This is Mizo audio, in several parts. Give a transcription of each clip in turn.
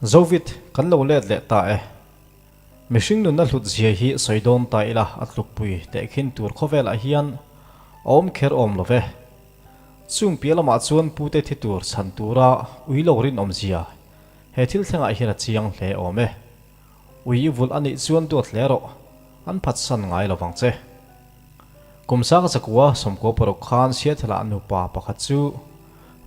Zovit, kan lo let leh ta e. Mihring nunna hlut zia hi sawi dawn ta ila a tlukpui tehkhin tur khawvelah hian a awm kher awm lo ve. Chung piah lamah chuan pute thi tur chhan tura ui lo rinawm zia he thil thlengah hian a chiang hle awm e. Ui i vulh a nih chuan duat hle rawh, an phatsan ngai lo vang che. Kum sang zakua 96 khan Seattle-ah nupa pakhat chu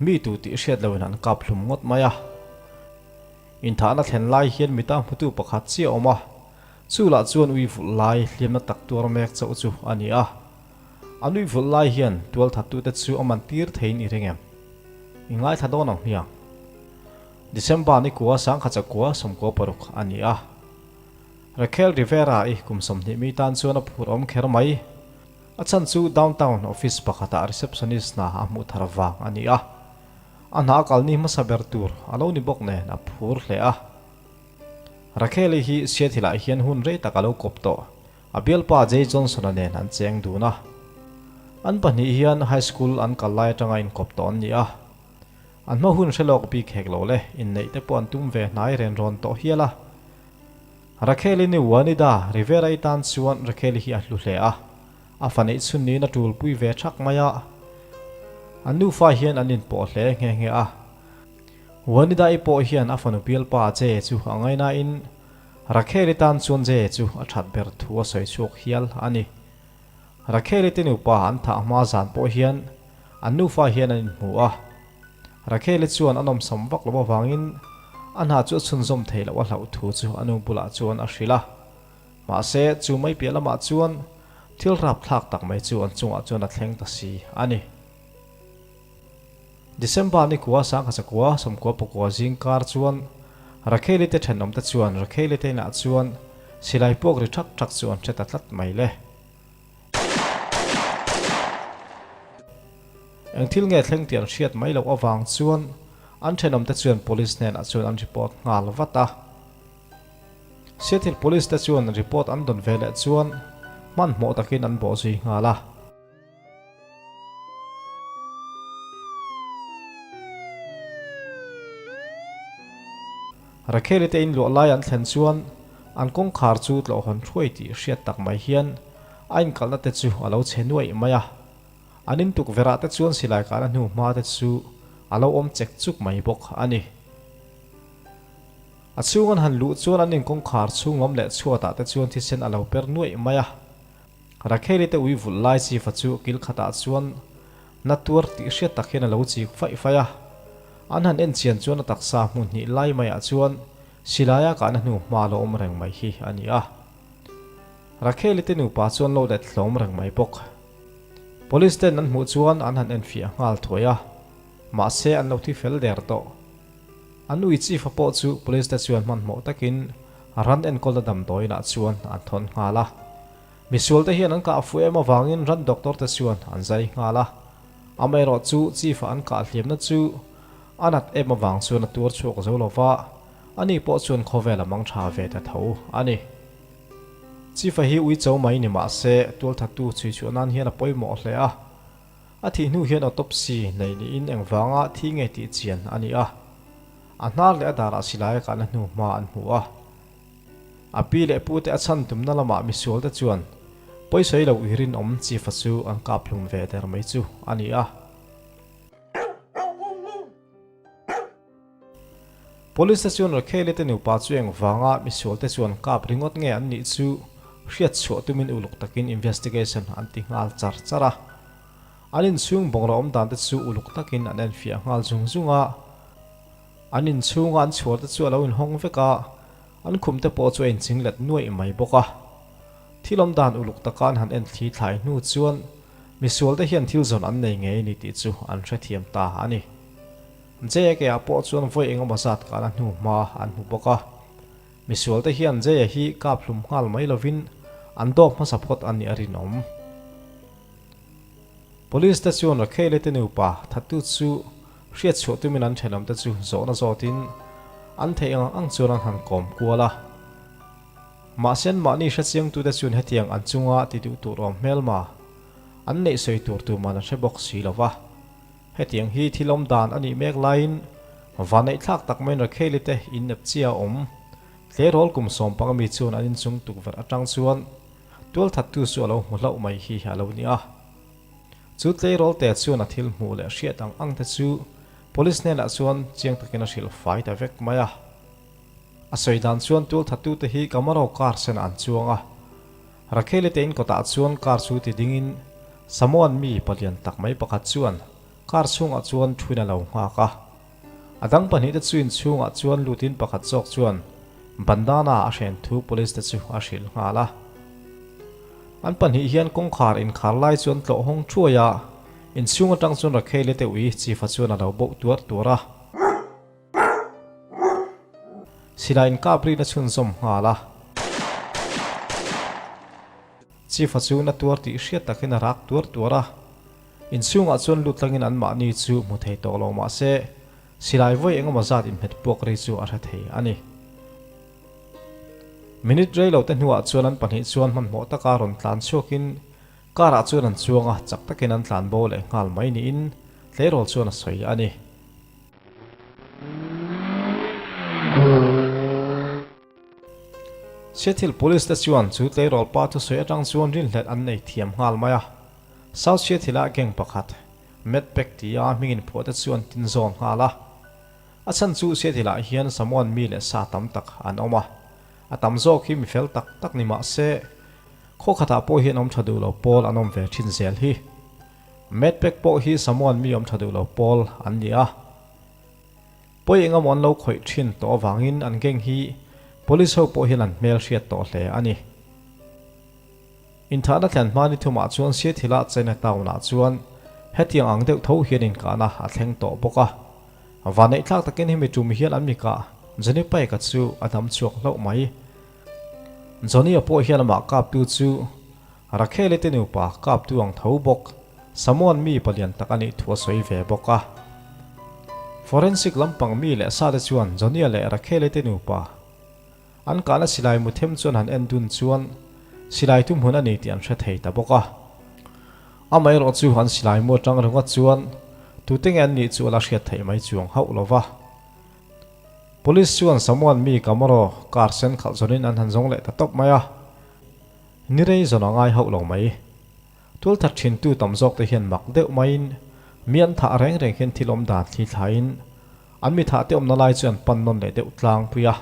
mi tu tih hriat loin an kap hlum ngawt mai a. Inthahna thlen lai hian mita hmutu pakhat chiah a awm a, chu lah chuan ui vulh lai hliamna tak tuar mek chauh chu a ni a. An ui vulh lai hian tualthattute chu a man tir theiin i ring em? I ngaithla dawn ang hmiang. December ni kua 1996 a ni a. Raquel Rivera i kum 20 mi tan chuan a phur awm kher mai. A chhan chu downtown office pakhatah receptionist hna a hmuh thar vang a ni a. A hna a kalni hmasa ber tur a lo ni bawk nen a phur hle a. Raquel i hi Seattle-ah hian hun rei tak a lo kawp tawh. A bialpa Jay Johnson-a nen an cheng dun a. An pahnih hian high school an kal lai atanga inkawp tawh an ni a. An hma hun hre lawk bik hek lo le, inneih te pawh an tum ve hnai ren rawn tawh hial a. Raquel-i ni Juanita Rivera-i tan chuan Raquel-i hi a hlu hle a, a fa neih chhun niin a tul pui ve thak mai a. An nufa hian an inpawh hle nghe nghe a. Juanita-i pawh hian a fanu bialpa Jay chu a ngainain Raquel-i tan chuan Jay chu a that ber thu a sawi chhuak hial a ni. Raquel-i te nupa an thah hma zan pawh hian an nufa hian an inhmu a. Raquel-i chuan a nawmsam vak loh avangin a hna chu a chhunzawm thei loh a hlauh thu chu a nu bulah chuan a hrilh a. Mahse, chu mai piah lamah chuan thil rapthlak tak mai chu an chungah chuan a thleng ta si a ni. December ni kua 1999 zing kar chuan Raquel-i te thenawmte chuan Raquel-i te inah chuan silai puak ri thak thak chu an hre ta tlat mai le. Eng thil nge thleng tih an hriat mai loh avang chuan an thenawmte chuan police hnenah chuan an report nghal vat a. Seattle police te chuan report an dawn ve leh chuan hmanhmawh takin an bawhzui nghal a. Raquel-i te inluah lai an thlen chuan an kawngkhar chu tlawhhawn thuai tih hriat tak mai hian a inkalhna te chu a lo chhe nuaih mai a. An in tukverh ah te chuan silai kahna hnu hma te chu a lo awm chek chuk mai bawk a ni. A chhung an han luh chuan an in kawngkhar chhung lam leh chhuat ah te chuan thisen a lo per nuaih mai a. Rakheli te ui vulh lai chifa chu kil khatah chuan na tuar tih hriat tak hian a lo chik faih faih a. An han en chian chuan a taksa hmun hnih lai maiah chuan silaia kahna hnu hma lo awm reng mai hi a ni a. Rakheli te nupa chuan lo let hlawm reng mai bawk. Police ten an hmuh chuan an han enfiah nghal thuai a, mahse an lo thi fel der tawh. An ui chifa pawh chu police te chuan hmanhmawh takin ran enkawlna damdawiinah chuan an thawn nghal a. Misual te hian an kah fuh em avangin ran doctor te chuan an zai nghal a. Amaherawh chu chifa an kah hliamna chu a nat em avang chuan a tuar chhuak zo lova, ani pawh chuan khawvel a mang tha ve ta tho a ni. Chifa hi ui cho mai ni mah se tualthattu chhui chhuah nan hian a pawimawh hle a. A thih hnu hian autopsy nei niin engvanga thi nge tih chian a ni a. A hnar leh a darah silai a kahna hnu hma an hmu a. A pi leh pu te a chhan tumna lamah misual te chuan pawisawi lo i rinawm chifa chu an kap hlum ve der mai chu a ni a. Police te chuan Rakheli te nupa chu engvanga misual te chuan kap ringawt nge an nih chu hriat chhuah tumin uluk takin investigation an ti nghal char char a. An inchhung bungraw awm dan te chu uluk takin an enfiah nghal zung zung a. An inchhunga an chhuar te chu a lo inhawng vek a, an khum te pawh chu a inching let nuaih mai bawk a. Thil awm dan uluk taka an han en thli thlai hnu chuan misual te hian thil zawn an nei ngei a ni tih chu an hrethiam ta a ni. Jayake-ah pawh chuan vawi engemaw zat kahna hnu hma an hmu bawk a. Misual te hian Jaya hi kap hlum nghal mai lovin an dawk hmasa phawt a nih a rinawm. Police te chuan Rakhele te nupa thattu chu hriat chhuah tumin an thenawm te chu zawhna zawtin an theih ang ang chuan an han kawm kual a. Mahse an mahni hrechiangtu te chuan hetiang an chunga ti duh tur awm hmelma an neih sawi tur tuman an hre bawk si lo va. Hetiang hi thil awm dan a nih mek laiin Vanneihthlak tak maiin Rakheli te innep chiah a awm. Tleirawl kum sawmpang ami chuan an inchung tukverh atang chuan tualthattu chu a lo hmu hlauh mai hi a lo ni a. Chu tleirawl te chuan a thil hmuh leh hriat ang ang te chu Police hnenah chuan chiang takin a hrilh fai ta vek mai a. A sawi dan chuan tualthattu te hi Camaro car senah an chuang a. Rakheli te in kawtah chuan car chu ti dingin Samoan mi palian tak mai pakhat chuan car chhungah chuan thuin a lo nghak a. A dang pahnihte chu inchhungah chuan lutin pakhat zawk chuan bandana a hren thu police te chu a hrilh nghal a. An pahnih hian kawngkhar inkhar lai chuan tlawh hawng thuai a, inchhung atang chuan Rakheli te ui chifa chuan a lo boh tuar tuar a. Silai inkap rin a chhunzawm nghal a. Chifa chu na tuar tih hriat takin a rak tuar tuar a. Inchhungah chuan lut tlangin anmahni chu hmu thei tawh lo mah se, silai vawi engemaw zat inhmet puak ri chu a hre thei a ni. Minute rei lo te hnuah chuan an pahnih chuan hmanhmawh taka rawn tlan chhuakin car ah chuan an chuang a, chak takin an tlan bo leh nghal mai niin tleirawl chuan a sawi a ni. Seattle Police te chuan chu tleirawl pa thusawi atang chuan rinhlelh an nei thiam nghal mai a. South Seattle ah gang pakhat, Matt Peck tia hming inphuah te chuan tin zawn nghal a. A chhan chu Seattle ah hian Samoan mi leh sa tam tak an awm a. A tam zawk hi mi fel tak tak ni mah se, khaw khatah pawh hian awm tha duh lo pawl an awm ve thin zel hi. Matt Peck pawh hi Samoan mi awm tha duh lo pawl an ni a. Pawi engemaw an lo khawih thin tawh avangin an gang hi Police ho pawh hian an hmel hriat tawh hle a ni. Inthahna thlen hma ni thumah chuan Seathilah China Town-ah chuan hetiang ang deuh tho hian inkahna a thleng tawh bawk a. Vanneihthlak takin hemi tum hian an mikah Johnny Pike-a chu a dam chhuak hlauh mai. Johnny-a pawh hian amah kaptu chu Rakheli te nupa kaptu ang tho bawk, Samoan mi palian tak a nih thu a sawi ve bawk a. Forensic lampang mi leh sa te chuan Johnny-a leh Rakheli te nupa an kahna silai mu them chuan han en dun chuan silai thu hmun a ni tih an hre thei ta bawk a. Amaherawh chu an silai mu atang ringawt chuan tute nge an nih chu a la hriat theih mai chuang hauh lo va. Police chuan Samoan mi Kamaro car sen khalh zawnin an han zawng leh ta tawp mai a. Ni rei zawn a ngai hauh lo mai. Tualthat thintu tam zawk te hian mak deuh maiin mi an thah reng reng hian thil awm dan thli thlaiin an mi thah te awmna lai chu an pan nawn leh deuh tlangpui a.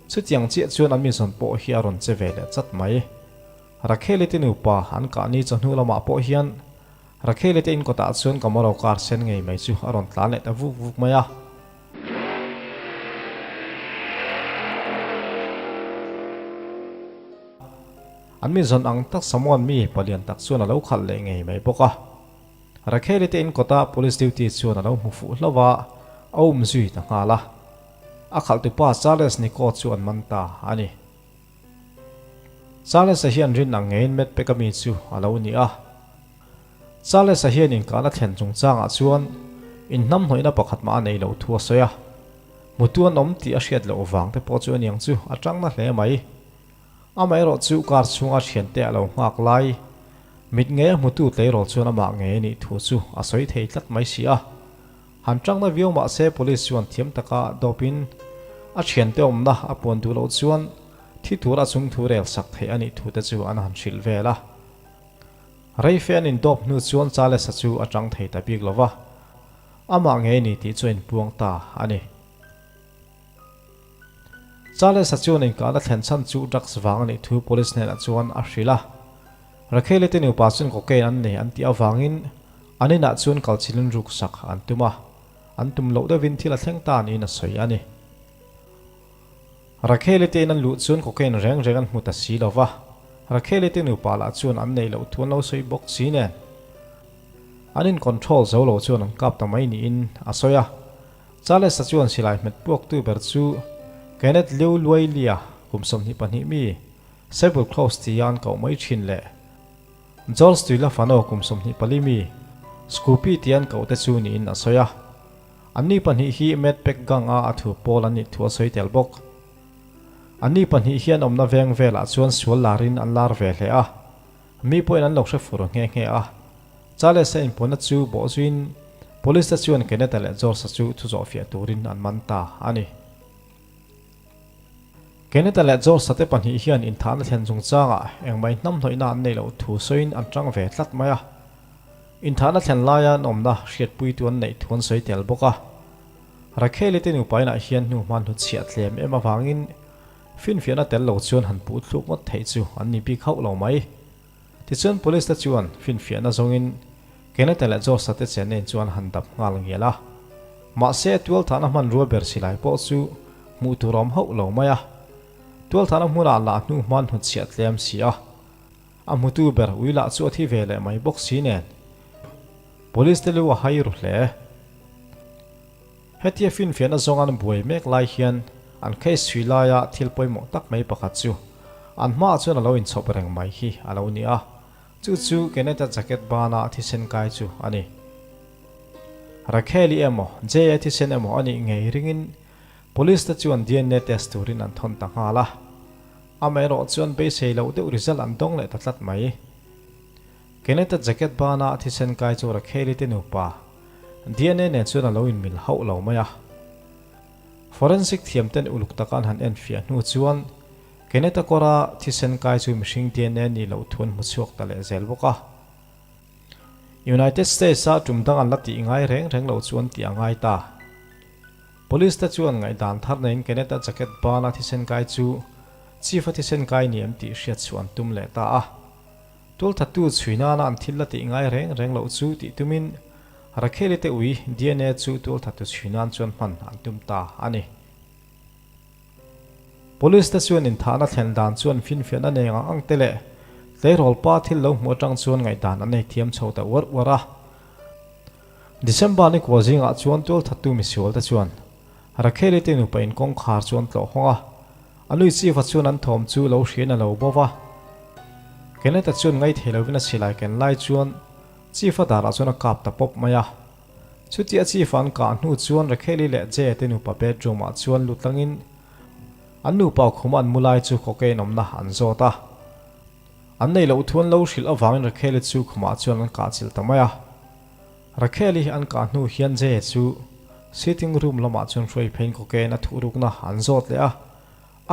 Chutiang chiah chuan an mi zawn pawh hi a rawn che ve leh chat mai. Rakheli te nupa an kahni chawhnu lamah pawh hian Rakheli te inkawtah chuan Kamaro car sen ngei mai chu a rawn tlan leh ta vuk vuk mai a. An mi zawn ang tak Samoan mi palian tak chuan a lo khalh leh ngei mai bawk a. Rakheli te in kawta police duty chuan a lo hmu fuh hlauh a, a um zui ta nghal a. A khalhtupa Charles Nico chu an man ta a ni. Charles-a hian rin ang ngeiin Matt Peka mi chu a lo ni a. Charles-a hian inkahna thlen chungchangah chuan inhnamhnawihna pakhat mah a nei loh thu a sawi a. Hmutu an awm tih a hriat loh vang te pawh chu aniang chu a tangna hle mai. Amaherawh chu car chhunga thiante a lo nghak lai mit ngei a hmutu tleirawl chuan amah ngei a nih thu chu a sawi thei tlat mai si a. Han tangna viau mah se police chuan thiam taka dawpin a thiante awmna a puan duh loh chuan thi tur a chung thu rel sak theih a nih thu te chu an han hrilh vel a. Reife an indawp hnu chuan Charles-a chu a tang thei ta bik lo va, amah ngei a ni tih chu a inpuang ta a ni. Charles-a chuan inkahna thlen chhan chu drugs vang a nih thu police hnenah chuan a hrilh a. Rakheli te nupa chuan cocaine an nei an tih avangin an inah chuan kalchilin ruksak an tum a, an tum loh deuhin thil a thleng ta niin a sawi a ni. Rakheli te in an luh chuan cocaine reng reng an hmu ta si lo va, Rakheli te nupa lah chuan an neih loh thu an lo sawi bawk si nen. An in control zo lo chuan an kap ta mai niin a sawi a. Charles-a chuan silai hmet puaktu ber chu Kenneth Liu Luai-lia kum 22 mi Sable Close tia an koh mai thin leh George Tuila Fano kum 24 mi Scoopy tia an koh te chu niin a sawi a. Anni pahnih hi Mad Pack Gang-a a thu pawl an nih thu a sawi tel bawk. Anni pahnih hian awmna veng velah chuan sual larin an lar ve hle a, mi pawhin an lo hre fur nghe nghe a. Charles-a inpuanna chu bawhzuiin. Police te chuan Kenneth-a leh George-a chu thu zawhfiah turin an man ta a ni. Kenneth-a leh George-a te pahnih hian inthahna thlen chungchangah engmah inhnamhnawihna an neih loh thu sawiin an tang ve tlat mai a. Inthahna thlen laia an awmna hriatpuitu an neih thu an sawi tel bawk a. Rakheli te nupa inah hian hnu hma hnutchhiah tlem em avangin finfiahna tel lo chuan han puh thluk ngawt theih chu an ni bik hauh lo mai. Tichuan Police te chuan finfiahna zawngin Kenneth-a leh Josh-a te chen nen chuan han dap nghal ngial a. Mahse tualthahna hmanrua ber silai pawh chu hmuh tur a awm hauh lo mai a. Tualthahna hmunah lah hnu hman hnutchhiah tlem si a. A hmutu ber ui lah chu a thi ve leh mai bawk si nen. Police te lu a hai ru hle. Hetia finfiahna zawng an buai mek lai hian an case chhui laia thil pawimawh tak mai pakhat chu an hmaah chuan a lo inchhawp reng mai hi a lo ni a, chu chu Kenneth-a jacket bana thisen kai chu a ni. Rakheli emaw Jay-a thisen emaw a nih ngei ringin Police te chuan dna test turin an thawn ta nghal a, amaherawh chuan beisei loh deuh result an dawng leh ta tlat mai. Kenneth-a jacket bana thisen kai chu Rakheli te nupa dna nen chuan a lo inmil hauh lo mai a. Forensic thiam ten uluk taka an han enfiah hnu chuan Kenneth-a kawra thisen kai chu mihring dna nih loh thu an hmu chhuak ta leh zel bawk a. United States-a tum dang an la tih ngai reng reng loh chu an tih a ngai ta. Police te chuan ngaihdan thar neiin Kenneth-a jacket bana thisen kai chu Chief-a thisen kai ni em tih hriat chhuah an tum leh ta a. Tualthattu chhui nana an thil la tih ngai reng reng loh chu tih tumin Rakheli te ui dna chu tualthattu chhui nan chuan hman an tum ta a ni. Police te chuan inthahna thlen dan chuan finfiahna nei ang ang te leh tleirawl pa thil lo hmuh atang chuan ngaihdan an nei thiam chho ta uar uar a. December ni kua zingah chuan tualthattu misual te chuan Rakheli te nupa in kawngkhar chu an tlawh hawng a, a nui chifa chuan an thawm chu lo hriain a lo bo va. Kenneth-a chuan ngaithei lovin a silai ken lai chuan Chief-a darah chuan a kap ta pawp mai a. Chutia Chief-a an kah hnu chuan Rakheli leh Jay-a te nupa bedroom-ah chuan lut langin an nupa khuma an mu lai chu cocaine awmna an zawt a. An nei loh thu an lo hrilh avangin Rakheli chu khumah chuan an kah chilh ta mai a. Rakheli an kah hnu hian Jay-a chu sitting room lamah chuan hruai pheiin cocaine a thuhrukna an zawt leh a,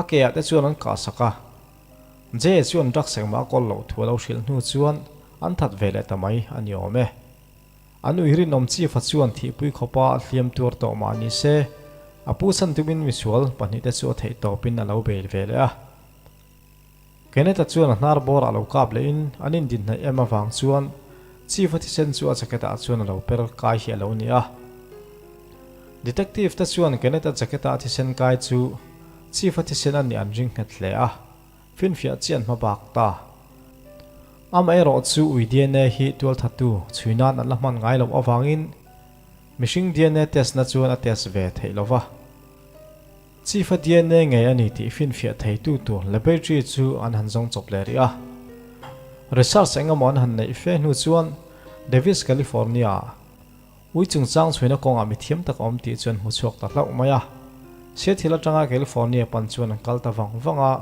a ke ah te chuan an kah sak a. Jay chuan drugs engmah a kawl loh thu a lo hrilh hnu chuan an that ve leh ta mai a ni awm e. An ui rinawm chief-a chuan thihpui khawpa hliam tuar tawh mah ni se, a pu chhan tumin misual pahnihte chu a theih tawpin a lo bei ve leh a. Kenneth-a chuan a hnar bawrah lo kap lehin an indinhnaih em avang chuan chief-a thisen chu a jacket-ah chuan a lo per kai hi a lo ni a. Detective te chuan Kenneth-a jacket-a thisen kai chu Chief a thisen a nih an ring nghet hle a, finfiah chian hma bak ta. Amaherawh chu ui dna hi tualthattu chhui nan an la hman ngai loh avangin mihring dna test na chuan a test ve theih lo va. Chief a dna ngei a ni tih finfiah theitu tur laboratory chu an han zawng chawp leh rih a. Research eng emaw an han neih fe hnu chuan Davis, California-ah Ui chungchang chhuina kawngah mi thiam tak a awm tih chuan hmu chhuak ta hlauh mai a. Seattle atanga California pan chuan an kal ta vang vang a.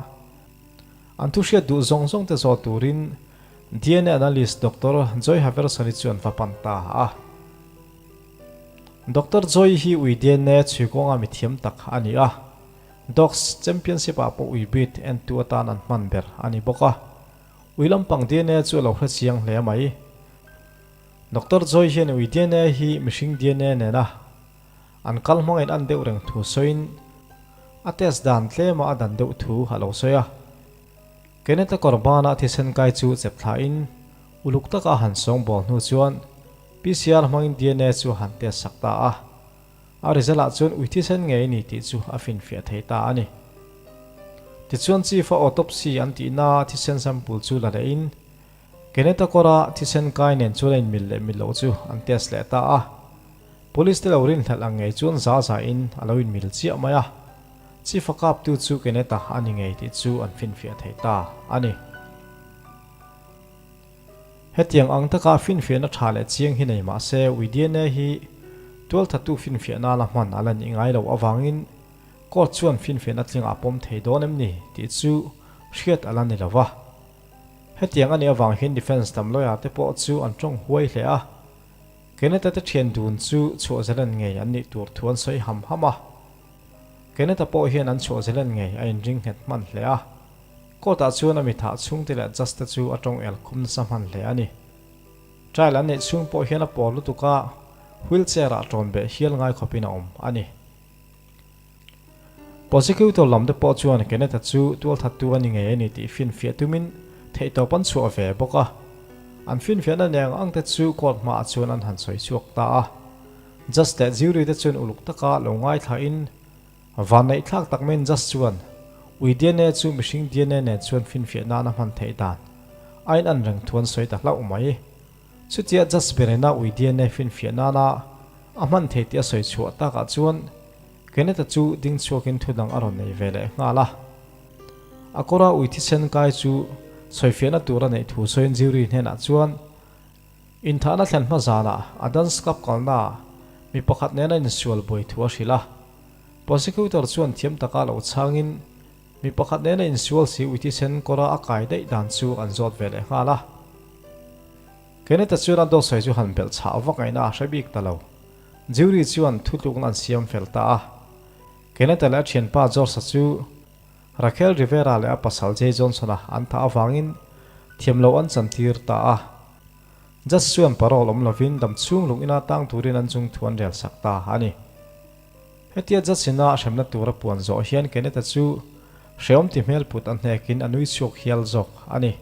An thu hriat duh zawng zawng te zawh turin dna analyst Doctor Joy Haverson-i chu an va pan ta a. Doctor Joy hi ui dna chhui kawngah mi thiam tak a ni a. Dogs Championship ah pawh ui breed entu atan an hman ber a ni bawk a. Ui lampang dna chu a lo hre chiang hle mai. Doctor Joy hian ui dna hi mihring dna nena an kal hmangin an deuh reng thu sawiin a test dan tlema a dan deuh thu a lo sawi a. Kenneth-a kawr bana thisen kai chu chep thlahin uluk taka a han sawng bawl hnu chuan PCR hmangin dna chu a han test sak ta a. A result ah chuan ui thisen ngei a ni tih chu a finfiah thei ta a ni. Tichuan Chief-a autopsy an tihna thisen sample chu la lehin Kenneth-a kawra thisen kai nen chuan a inmil leh mil loh chu an test leh ta a. Police te lo rinhlelh ang ngei chuan za za in a lo inmil chiah mai a. Chief a kaptu chu Kenneth-a a ni ngei tih chu an finfiah thei ta a ni. Hetiang ang taka finfiahna tha leh chiang hi nei mah se ui dna hi tualthattu finfiah nana hman a la nih ngai loh avangin court chuan finfiahna tlingah a pawm thei dawn em ni tih chu hriat a la ni lo va. Hetiang a nih avang hian defence lam lawyer te pawh chu an tawng huai hle a. Kenneth-a te thian dun chu chhuah zelen ngei an nih tur thu an sawi ham ham a. Kenneth-a pawh hian an chhuah zelen ngei a inring nghet hman hle a. Court-ah chuan a mithah chhungte leh judge te chu a tawng el khum nasa hman hle a ni. Trial an neih chhung pawh hian a pawl lutuk a, wheelchair-ah tawn beh hial ngai khawpin a awm a ni. Prosecutor lam te pawh chuan Kenneth-a chu tualthattu a ni ngei a ni tih finfiah tumin theihtawp an chhuah ve bawk a. An finfiahna neng ang te chu court hmaah chuan an han sawi chhuak ta a. Judge leh jury te chuan uluk taka lo ngaithlain vanneih thlak tak maiin judge chuan ui DNA chu mihring DNA nen chuan finfiah nana hman theih dan a in an reng thu an sawi ta hlauh mai. Chutia Judge Berena ui DNA finfiah nana a hman thei tih a sawi chhuah takah chuan Kenneth-a chu ding chhuakin thu dang a rawn nei ve leh nghal a. A kawra ui thisen kai chu sawifiahna tur a neih thu sawiin jury hnenah chuan inthahna thlen hma zanah a dance club kalnaah mi pakhat nena insual buai thu a hrilh a. Prosecutor chuan thiam taka lo chhangin mi pakhat nena insual si ui thisen kawra a kai daih dan chu an zawt ve leh nghal a. Kenneth-a chuan a dawt sawi chu han belh chhah vak ngaihna a hre bik ta lo. Jury chuan thutlukna an siam fel ta a. Kenneth-a leh a thianpa George-a chu Raquel Rivera leh a pasal Jay Johnson-a an thah avangin thiam lo an chantir ta a. Judge chuan parole awm lovin dam chhung lung ina tang turin an chung thu an rel sak ta a ni. Hetia judge ina a hremna tura puan zawh hian Kenneth-a chu hrehawm ti hmel put a hnekin a nui chhuak hial zawk a ni.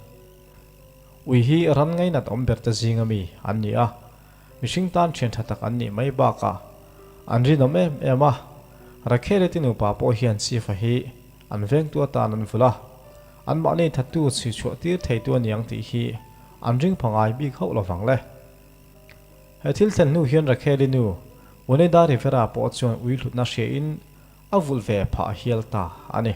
Ui hi ran ngainat awm ber te zinga mi an ni a. Mihring tan thian tha tak an nih mai bakah an rinawm em em a, Rakhele te nupa pawh hian Chief-a hi an vengtu atan an vulh a, anmahni thattu chhui chhuah tir theitu a niang tih hi an ring pha ngai bik hauh lovang le. He thil thlen hnu hian Rakheli nu Oneida Rivera pawh chuan ui hlutna hriain a vulh ve phah hial ta a ni.